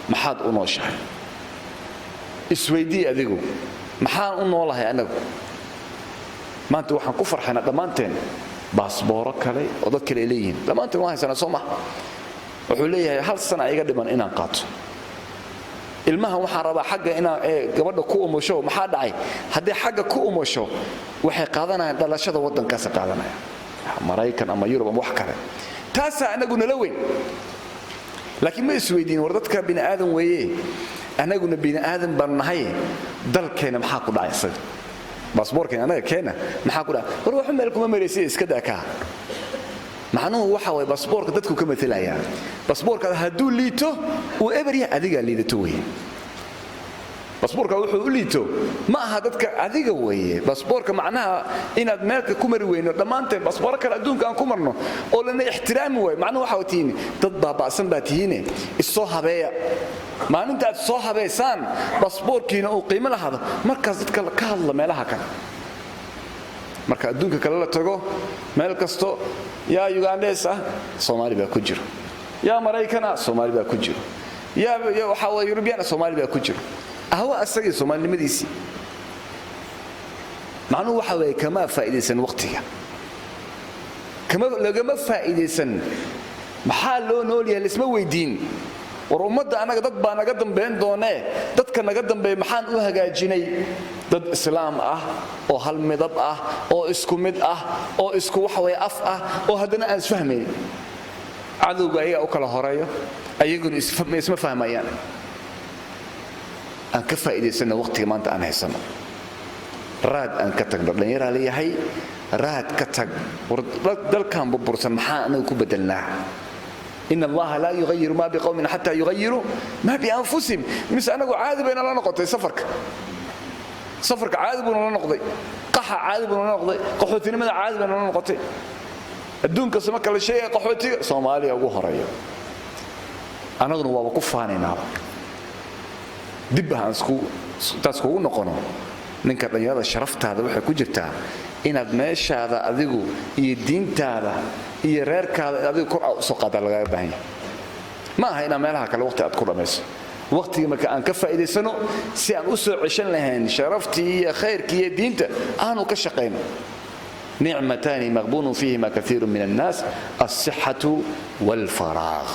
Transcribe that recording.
Maxaad u nooshahay? Isweydii adigu, maxaan u noolahay? Anagu maanta waxaan ku farxaynaa dhammaanteen baasbooro kale oo dad kale ay leeyihiin. Dhammaanteen waan haysanaa, soo maha? Wuxuu leeyahay, hal sana iga dhiman inaan qaato ilmahan, waxaan rabaa xagga inaan gabadha ku umusho. Maxaa dhacay? Haddii xagga ku umusho, waxay qaadanayaan dhalashada waddankaasa qaadanayaan, Maraykan ama Yurub ama wax kale. Taasaa anagu nala weyn, laakiin ma isweydiin, war dadka bini aadan weeye, anaguna bini aadan baan nahay, dalkeena maxaa ku dhacay? Isaga baasboorkeena anaga keena maxaa ku dhacay? War waxba meel kuma maraysa, iska daa kaa. Macnuhu waxa waye, baasboorka dadku ka matelayaa. Baasboorkaada hadduu liito, uu eber yahay, adigaa liidato weeye. Baasboorka wuxuu u liito ma aha dadka, adiga weeye. Baasboorka macnaha inaad meelka ku mari weyno dhammaanteen, baasbooro kale adduunka aan ku marno oo lana ixtiraami waayo, macnuhu waxa tihiin dad baaba'san baa tihiine, issoo habeeya. Maalinta aad soo habeysaan, baasboorkiina uu qiimo lahaado, markaas dadka ka hadla meelaha kale. Marka adduunka kale la tago, meel kasto yaa Ugandhees ah, Soomaali baa ku jiro; yaa Maraykan ah, Soomaali baa ku jiro; yaa waxaa waye Yurubiyaan ah, Soomaali baa ku jiro. Ahwa asagii soomaalinimadiisii. Macnuhu waxa weeye, kama faa'iidaysan waqtiga, kama lagama faa'iidaysan. Maxaa loo nool yahay lisma weydiin. War ummadda annaga dad baa naga dambayn doonee, dadka naga dambeeya maxaan u hagaajinay? Dad Islaam ah oo hal midab ah oo isku mid ah oo isku waxaweye af ah oo haddana aan isfahmayn. Cadowga ayagaa u kala horeeyo, ayaguna isma fahmayaan. Aan ka faa'iidaysanno waqtiga maanta aan haysano, raad aan ka tagno. Dhallinyaraa leeyahay, raad ka tag. War dalkan burbursan maxaa anaga ku bedelnaa? إن الله لا يغير ما بقوم حتى يغيروا ما بأنفسهم. Mise anagu caadi bayna la noqotay safarka? Safarka caadi buu nala noqday, qaxa caadi buu nala noqday, qaxootinimada caadi bay nala noqotay. Adduunka sama kala sheegaya, qaxootiga Soomaaliya ugu horeeya, annaguna waaba ku faanaynaaba. Dib aan isku intaas kugu noqono. Ninka dhallinyarada, sharaftaada waxay ku jirtaa inaad meeshaada adigu iyo diintaada iyo reerkaada adigu kor aad usoo qaadaa lagaaga baahan yahay. Ma aha inaad meelaha kale waqti aad ku dhammayso. Waqtiga marka aan ka faa'iidaysano si aan u soo ceshan lahayn sharaftii iyo khayrkii iyo diinta aanu ka shaqayno. نعمتان مغبون فيهما كثير من الناس: الصحة والفراغ.